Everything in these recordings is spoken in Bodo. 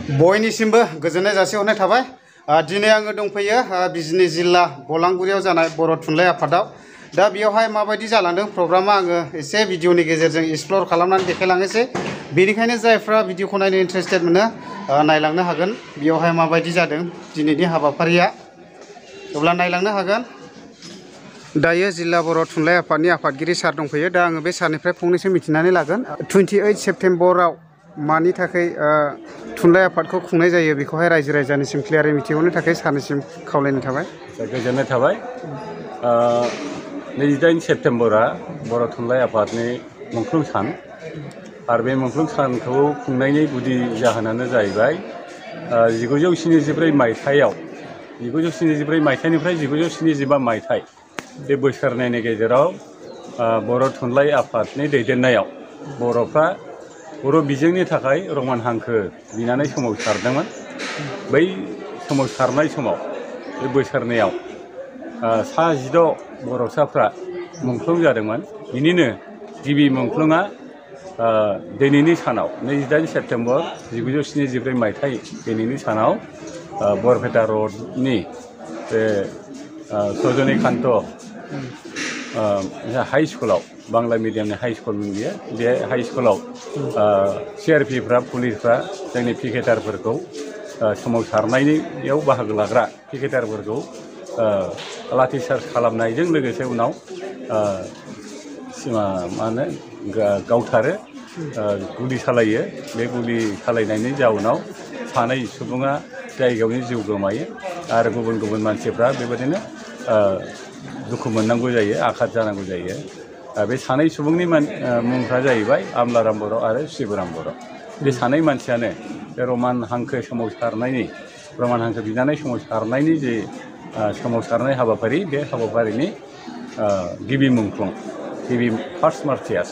बयनिसिमबो गोजोननाय जासिहरनाय थाबाय। दिनै आङो दंफैयो बिजनी जिल्ला बलांगुरियाव जानाय बर' थुनलाइ आफादाव। दा बेयावहाय माबायदि जालांदों प्रग्रामा आङो एसे भिडिअनि गेजेरजों एक्सप्लर खालामनानै देखायलांनोसै। बेनिखायनो जायफ्रा भिडिअखौ नायनो इन्टारेस्टेड मोनो नायलांनो हागोन बेयावहाय माबायदि जादों दिनैनि हाबाफारिया, अब्ला नायलांनो हागोन। दायो जिल्ला बर' थुनलाइ आफादनि आफादगिरि सार दंफैयो। दा आङो बे सारनिफ्राय फंनैसो मिथिनानै लागोन 28 सेप्टेम्बराव मानि थाखाय थुनलाइ आफादखौ खुंनाय जायो बेखौहाय रायजो राजानिसिम क्लियारै मिथिहरनो थाखाय सारनिसिम खावलायनाय थाबाय। गोजोननाय थाबाय। 28 सेप्टेम्बरा बर' थुनलाइ आफादनि मुंख्लं सान आरो बे मुंख्लं सानखौ खुंनायनि गुदि जाहोनानो जाहैबाय 1974 मायथाइयाव 1974 मायथाइनिफ्राय 1975 मायथाइ बे बोसोरनैनि गेजेराव बर' थुनलाइ आफादनि दैदेननायाव बर'फ्रा बर' बिजोंनि थाखाय रमान हांखो बिनानै सोमावसारदोंमोन। बै सोमावसारनाय समाव बे बोसोरनैयाव 16 बर'साफ्रा मुंख्लं जादोंमोन। बिनिनो गिबि मुंख्लंआ दिनैनि सानाव 28 सेप्टेम्बर 1974 मायथाइ दिनैनि सानाव बरपेटा रडनि बे सजनीकान्त हाई स्कुलाव, बांला मिडियामनि हाई स्कुलमोन बियो। बे हाई स्कुलाव CRPफ्रा पुलिसफ्रा जोंनि पिकेटारफोरखौ सोमावसारनायाव बाहागो लाग्रा पिकेटारफोरखौ लाठिचार्ज खालामनायजों लोगोसे उनाव गावथारो, गुलि सालायो। बे गुलि सालायनायनि जाउनाव 2 सुबुङा जायगायावनो जिउ गोमायो आरो गुबुन गुबुन मानसिफ्रा बेबायदिनो दुखु मोननांगौ जायो, आघात जानांगौ जायो। बे 2 सुबुंनि मुंफ्रा जाहैबाय आमलाराम बर' आरो शिबराम बर'। बे 2 मानसियानो बे रमान हांखो सोमावसारनायनि, रमान हांखो बिनानै सोमावसारनायनि जे सोमावसारनाय हाबाफारि, बे हाबाफारिनि गिबि मुंख्लं, गिबि फार्स्ट मार्टियार्स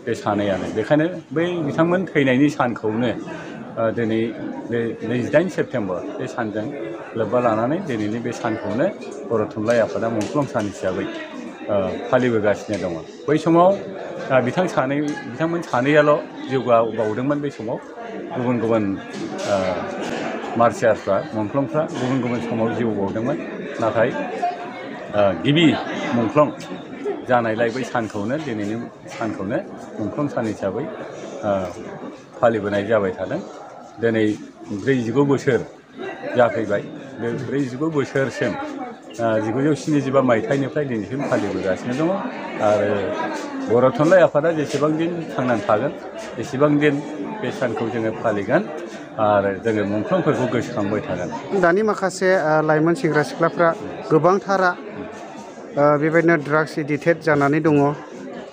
बे 2आनो। बेखायनो बै बिथांमोन थैनायनि सानखौनो दिनै बे 28 सेप्टेम्बर बे सानजों लोब्बा लानानै दिनैनि बे सानखौनो बर' थुनलाइ आफादा मुंख्लं सान हिसाबै फालिबोगासिनो दङ। बै समाव बिथांमोन 2आल' जिउ बाउदोंमोन। बै समाव गुबुन गुबुन मार्टियार्सफ्रा, मुंख्लंफ्रा गुबुन गुबुन समाव जिउ बाउदोंमोन। नाथाय गिबि मुंख्लं जानायलाय बै सानखौनो, दिनैनि सानखौनो मुंख्लं सान हिसाबै फालिबोनाय जाबाय थादों। दिनै 45 बोसोर जाफैबाय। बे 45 बोसोरसिम 1975 मायथाइनिफ्राय दिनैसिम फालिबोगासिनो दङ आरो बर' थुनलाइ आफादा जेसेबां दिन थांनानै थागोन एसेबां दिन बे सानखौ जोङो फालिगोन आरो जोङो मुंख्लंफोरखौ गोसोखांबाय थागोन। दानि माखासे लाइमोन सेंग्रा सिख्लाफ्रा गोबांथारा बेबायदिनो ड्राग्स एडिक्टेड जानानै दङ।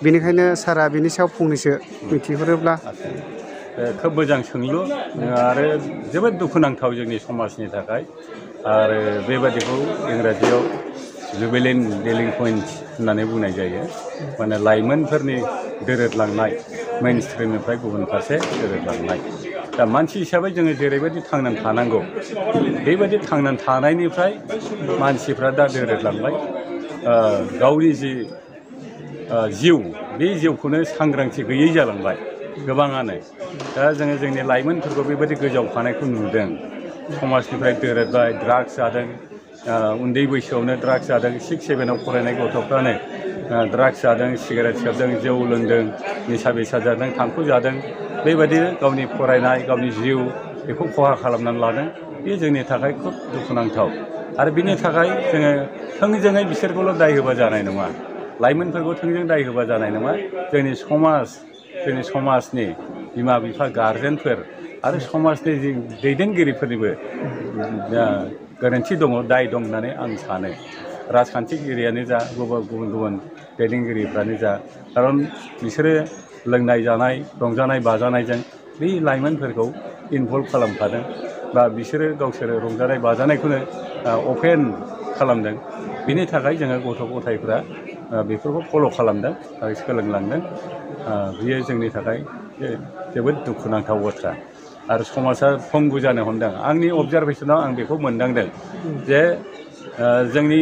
बेनिखायनो सारा बिनि सायाव फंनैसो मिथिहरोब्ला। खोब मोजां सोंलु आरो जोबोद दुखुनांथाव जोंनि समाजनि थाखाय। आरो बेबादिखौ इंराजियाव जुबिलेन डेलिंकुवेन्ट होननानै बुंनाय जायो। माने लाइमोनफोरनि दोरोदलांनाय, मेइन स्ट्रिमनिफ्राय गुबुन फारसे दोरोदलांनाय। दा मानसि हिसाबै जोङो जेरैबायदि थांनानै थानांगौ, बेबायदि थांनानै थानायनिफ्राय मानसिफ्रा दा दोरोदलांबाय। गावनि जि जिउ, बे जिउखौनो सांग्रांथि गैयै जालांबाय गोबाङानो। दा जोङो जोंनि लाइमोनफोरखौ बेबायदि गोजावफानायखौ नुदों। समाजनिफ्राय दोरोदबाय, ड्राग्स जादों, उन्दै बैसोआवनो ड्राग्स जादों। 6, 7आव फरायनाय गथ'फ्रानो ड्राग्स जादों, सिगारेट सोबदों, जौ लोंदों, निसा बेसाद जादों, थांखु जादों। बेबायदिनो गावनि फरायनाय, गावनि जिउ बेखौ खहा खालामनानै लादों। बे जोंनि थाखाय खोब दुखुनांथाव। आरो बिनि थाखाय जोङो थोंजोङै बिसोरखौल' दाय होबा जानाय नङा, लाइमोनफोरखौ थोंजों दाय होबा जानाय नङा। जोंनि समाजनि बिमा बिफा, गारजेनफोर आरो समाजनि जि दैदेनगिरिफोरनिबो गोरोन्थि दङ, दाय दं होननानै आं सानो। राजखान्थिगिरियानो जा, गुबुन गुबुन दैदेनगिरिफ्रानो जा, खारन बिसोरो लोंनाय जानाय, रंजानाय बाजानायजों बै लाइमोनफोरखौ इनभल्भ खालामखादों बा बिसोरो गावसोरो रंजानाय बाजानायखौनो अपेन खालामदों। बिनि थाखाय जोङो गथ' गथायफ्रा बेफोरखौ फल' खालामदों आरो सोलोंलांदों। बियो जोंनि थाखाय जोबोद दुखुनांथाव बाथ्रा आरो समाजा पंगु जानो हमदों। आंनि अबजारभेसनाव आं बेखौ मोनदांदों जे जोंनि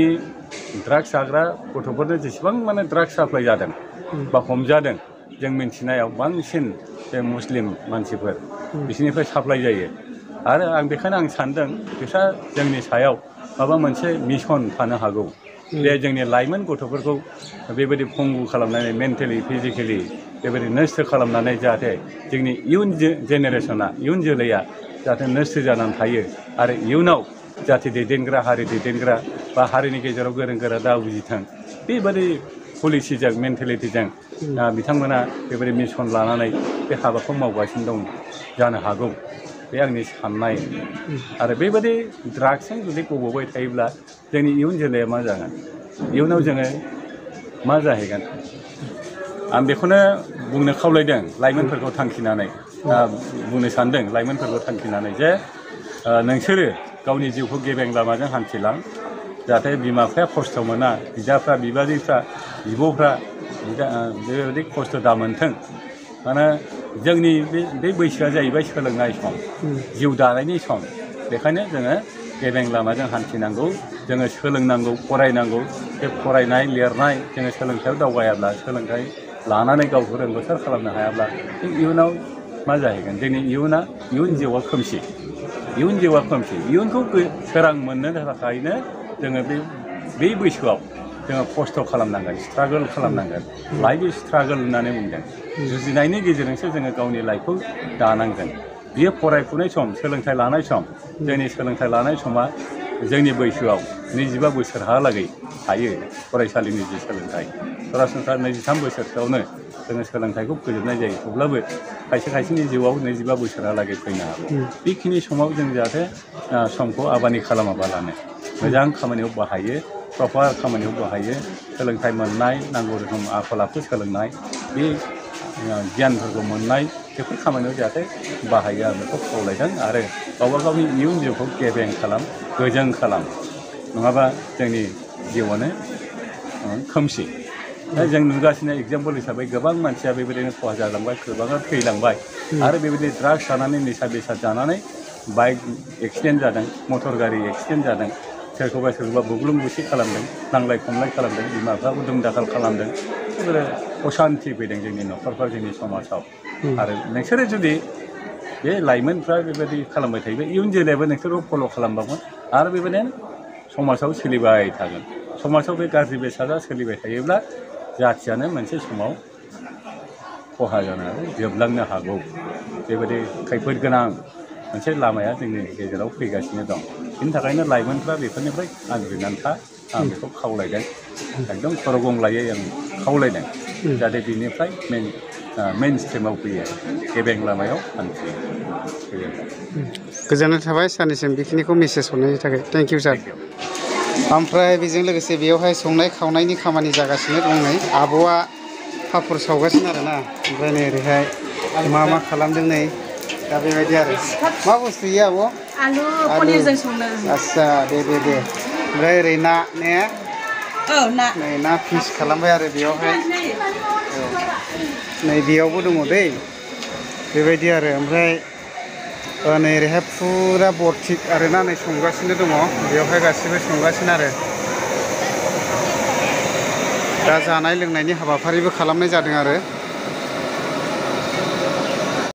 ड्राग्स जाग्रा गथ'फोरनो जेसेबां माने ड्राग्स साप्लाइ जादों बा हमजादों, जों मिन्थिनायाव बांसिन बे मुस्लिम मानसिफोर बिसोरनिफ्राय साप्लाइ जायो। आरो बेखायनो आं सानदों बिस्रा जोंनि सायाव माबा मोनसे मिशन थानो हागौ बे जोंनि लाइमोन गथ'फोरखौ बेबायदि पंगु खालामनानै मेन्टेलि फिजिकेलि बेबायदि नस्थ' खालामनानै जाहाथे जोंनि इयुन जेनेरेसना इयुन जोलैया जाहाथे नस्थ' जानानै थायो आरो इयुनाव जाथि दैदेनग्रा हारि दैदेनग्रा बा हारिनि गेजेराव गोरों गोरा दा उजिथों बेबायदि पलिसिजों मेन्टेलिटिजों बिथांमोना बेबायदि मिशन लानानै बे हाबाखौ मावगासिनो दं जानो हागौ बे आंनि साननाय आरो बेबायदि ड्राग्सजों जुदि गब'बाय थायोब्ला जोंनि इयुन जोलैया मा जागोन इयुनाव जोङो मा जाहैगोन आं बेखौनो बुंनो खावलायदों लाइमोनफोरखौ थांखिनानै बुंनो सानदों लाइमोनफोरखौ थांखिनानै जे नोंसोरो गावनि जिउखौ गेबें लामाजों हान्थिलां जाहाथे बिमा बिफाया खस्थ' मोना बिदाफ्रा बिबाजैफ्रा बिब'फ्रा बेबायदि खस्थ' दा मोनथों माने जोंनि बे बैसोआ जाहैबाय सोलोंनाय सम जिउ दानायनि सम बेखायनो जोङो गेबें लामाजों हान्थिनांगौ जोङो सोलोंनांगौ फरायनांगौ बे फरायनाय लिरनाय जोङो सोलोंथायाव दावगायाब्ला सोलोंथाइ लानानै गावखौ रोंगौसार खालामनो हायाब्ला जों इयुनाव मा जाहैगोन जोंनि इयुन जिउआ खोमसि इयुनखौ सोरां मोननो थाखायनो जोङो बे बैसोआव जोङो खस्थ' खालामनांगोन स्ट्रागोल खालामनांगोन लाइफ स्ट्रागोल होननानै बुंदों जुजिनायनि गेजेरजोंसो जोङो गावनि लाइफखौ दानांगोन बियो फरायफुनाय सम सोलोंथाइ लानाय सम जोंनि सोलोंथाइ लानाय समा जोंनि बैसोआव 25 बोसोरहालागै थायो फरायसालिनि जि सोलोंथाइ सरासनस्रा 23 बोसोरसोआवनो जोङो सोलोंथाइखौ फोजोबनाय जायो थेवब्लाबो खायसेनि जिउआव 25 बोसोरहालागै फैनो हागौ बेखिनि समाव जों जाहाथे समखौ आबानि खालामाबालानो मोजां खामानियाव बाहायो प्रपार खामानियाव बाहायो सोलोंथाइ मोननाय नांगौ रोखोम आखल आखु सोलोंनाय बे गियानफोरखौ मोननाय बेफोर खामानियाव जाहाथे बाहायो आं बेखौ खावलायदों आरो गावबा गावनि इयुन जिउखौ गेबें खालाम गोजों खालाम नङाबा जोंनि जिउआनो खोमसि दा जों नुगासिनो एग्जाम्पल हिसाबै गोबां मानसिया बेबायदिनो खहा जालांबाय गोबाङा थैलांबाय आरो बेबायदि ड्राग्स जानानै निसा बेसाद जानानै बाइक एक्सिडेन्ट जादों मटर गारि एक्सिडेन्ट जादों सोरखौबा बुग्लुं बुसि खालामदों नांलाय खमलाय खालामदों बिमा बिफाखौ दुम दाखाल खालामदों बेफोरो असान्ति फैदों जोंनि न'खरफ्राव जोंनि समाजाव आरो नोंसोरो जुदि बे लाइमोनफ्रा बेबायदि खालामबाय थायोबा इयुन जोलैयाबो नोंसोरखौ फल' खालामबावगोन आरो बेबायदिनो समाजाव सोलिबाय थागोन समाजाव बे गाज्रि बेसादा सोलिबाय थायोब्ला जाथियानो मोनसे समाव खहा जानानै जोबलांनो हागौ बेबायदि खैफोद गोनां मोनसे लामाया जोंनि गेजेराव फैगासिनो दं बिनि थाखायनो लाइमोनफ्रा बेफोरनिफ्राय आनज्रिनानै था आं बेखौ खावलायदों एकदम खर' गंग्लायै आं खावलायदों जाहाथे बिनिफ्राय मेइन स्ट्रिमाव फैयो गेबें लामायाव हान्थियो गोजोननाय थाबाय सारनिसिम बेखिनिखौ मेसेज हरनायनि थाखाय थेंक इउ सार ओमफ्राय बेजों लोगोसे बेयावहाय संनाय खावनायनि खामानि जागासिनो दं नै आब'आ पापर सावगासिनो आरोना ओमफ्राय नै ओरैहाय मा खालामदों नै दा बेबायदि आरो मा बुस्थु इयो आब' आलु पनिरजों संनो आस्सा दे ओमफ्राय ओरै ना ने ना नै ना फिस खालामबाय आरो बेयावहाय नै बेयावबो दङ दै बेबायदि आरो ओमफ्राय नै ओरैहाय फुरा बरथिक आरोना नै संगासिनो दङ बेयावहाय गासिबो संगासिनो आरो दा जानाय लोंनायनि हाबाफारिबो खालामनाय जादों आरो